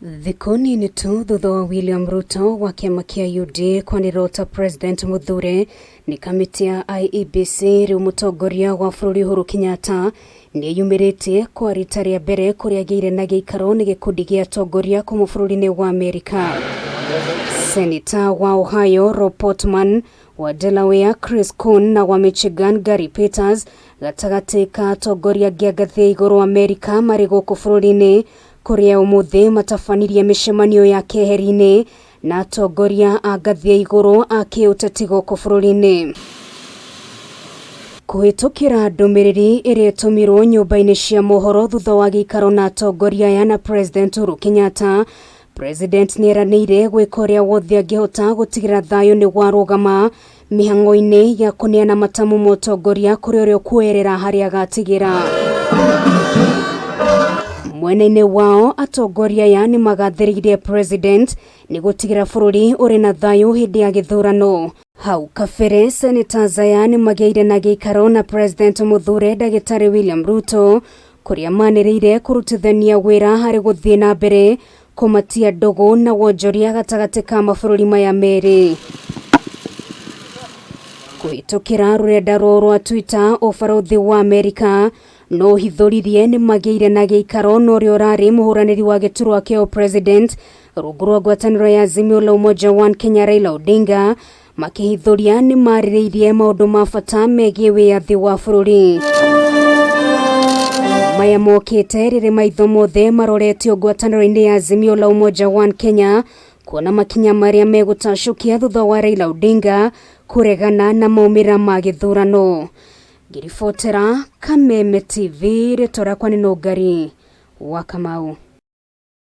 Thikũ nini tu thutha wa William Ruto wa kĩama kĩa UDA kwanĩrĩrwo ta President mũthure nĩ kamĩtĩ ya IEBC, rĩu mũtongoria wa bũrũri Uhuru Kenyatta nĩeyumĩrĩtie kwa rita rĩa mbere kũrĩa agĩire na gĩikaro nĩ gĩkundi gĩa atongoria kuma bũrũri-inĩ wa Amerika. Seneta wa Ohio Rob Portman, wa Delaware Chris Coon na wa Michigan Gary Peters gatagatĩ ka atongoria angĩ a ngathĩ ya igũrũ Amerika marĩ gũkũ bũrũri-inĩ kũrĩa ũmũthĩ matabanirie mĩcemanio ya keheri-inĩ na atongoria a ngathĩ ya igũrũ a kĩũteti gũkũ bũrũri-inĩ. Kũhĩtũkĩra ndũmĩrĩri ĩrĩa ĩtũmirwo nyũmba-inĩ cia mohoro thutha wa gĩikaro na atongoria aya na President Uhuru Kenyatta, President nĩeranĩire gwĩka ũrĩa wothe angĩhota gũtigĩrĩra thayũ nĩ warũgama mĩhang'o-inĩ ya kũneana matamu ma ũtongoria kũrĩ ũrĩa ũkuoerera harĩa agatigĩra. Mwena-inĩ wao atongoria aya nĩ magathĩrĩirie President nĩ gũtigĩra bũrũri ũrĩ na thayũ hĩndĩ ya gĩthurano. Hau kabere Senators aya nĩ magĩire na gĩikaro na President mũthure ndagĩtarĩ William Ruto kũrĩa manĩrĩire kũrutithania wĩra harĩ gũthiĩ na mbere kũmatia ndũgũ na wonjoria gatagatĩ ka mabũrũri maya merĩ. Kũhĩtũkĩra rũrenda rwao rwa Twitter, ũbarũthi wa Amerika no ũhithũririe nĩ magĩire na gĩikaro na ũrĩa ũrarĩ mũhũranĩri wa gĩturwa kĩa ũpresident rungu rwa ngwatanĩro ya Azimio la Umoja One Kenya Raila Odinga makĩhithũria nĩ marĩrĩirie maũndũ ma bata megiĩ wĩyathi wa bũrũri. Maya mokĩte rĩrĩ maitho mothe maroretio ngwatanĩro-inĩ ya Azimio la Umoja One Kenya kuona makinya marĩa megũtacũkia thutha wa Raila Odinga kũregana na maumĩrĩra ma gĩthurano. Ngĩribotera Kameme TV, rĩtwa rĩakwa nĩ Nũngari wa Kamau.